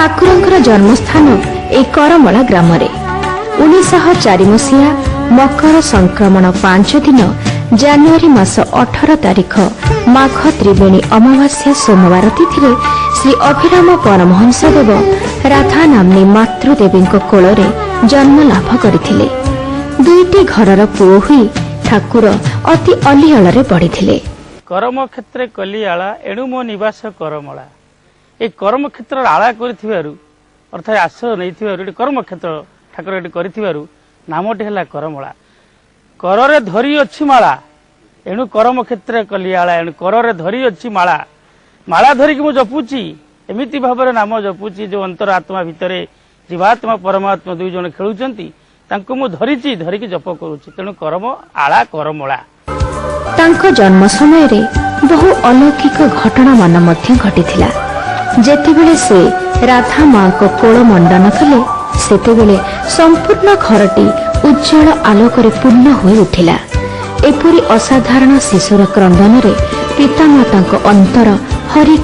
ଠାକୁରଙ୍କର ଜନ୍ମସ୍ଥାନ ଏହି କରମଳା ଗ୍ରାମରେ। 1904 ମସିହା ମକର ସଂକ୍ରମଣ 5 ଦିନ, ଜାନୁଆରୀ ମାସ 18 ତାରିଖ, ମାଘ ତ୍ରିବେଣୀ ଅମାବାସ୍ୟା ସୋମବାର ତିଥିରେ ଶ୍ରୀ ଅଭିରାମ ପରମହଂସ ଦେବ ରାଧା ନାମ୍ନୀ ମାତୃଦେବୀଙ୍କ କୋଳରେ ଜନ୍ମ ଲାଭ କରିଥିଲେ। ଦୁଇଟି ଘରର ପୁଅ ହୋଇ ଠାକୁର ଅତି ଅଲିଅଳରେ ବଢ଼ିଥିଲେ। କର୍ମକ୍ଷେତ୍ରେ କଲି ଆଳା, ଏଣୁ ମୋ ନିବାସ କରମଳା। ଏଇ କର୍ମକ୍ଷେତ୍ରର ଆଳା କରିଥିବାରୁ, ଅର୍ଥାତ୍ ଆଶ୍ରୟ ନେଇଥିବାରୁ, ଏଠି କର୍ମକ୍ଷେତ୍ର ଠାକୁର ଏଠି କରିଥିବାରୁ ନାମଟି ହେଲା କରମଳା। କରରେ ଧରି ଅଛି ମାଳା, ଏଣୁ କର୍ମକ୍ଷେତ୍ରେ କଲି ଆଳା। ଏଣୁ କରରେ ଧରି ଅଛି ମାଳା, ମାଳା ଧରିକି ମୁଁ ଜପୁଛି। ଏମିତି ଭାବରେ ନାମ ଜପୁଛି, ଯୋଉ ଅନ୍ତର ଆତ୍ମା ଭିତରେ ଜୀବାତ୍ମା ପରମାତ୍ମା ଦୁଇ ଜଣ ଖେଳୁଛନ୍ତି, ତାଙ୍କୁ ମୁଁ ଧରିଛି, ଧରିକି ଜପ କରୁଛି। ତେଣୁ କରମ ଆଳା କରମଳା। ତାଙ୍କ ଜନ୍ମ ସମୟରେ ବହୁ ଅଲୌକିକ ଘଟଣାମାନ ମଧ୍ୟ ଘଟିଥିଲା। ଯେତେବେଳେ ସେ ରାଧା ମାଙ୍କ କୋଳ ମଣ୍ଡନ କଲେ, ସେତେବେଳେ ସମ୍ପୂର୍ଣ୍ଣ ଘରଟି ଉଜ୍ଜଳ ଆଲୋକରେ ପୂର୍ଣ୍ଣ ହୋଇ ଉଠିଲା। ଏପରି ଅସାଧାରଣ ଶିଶୁର କ୍ରନ୍ଦନରେ ପିତାମାତାଙ୍କ ଅନ୍ତର ହରି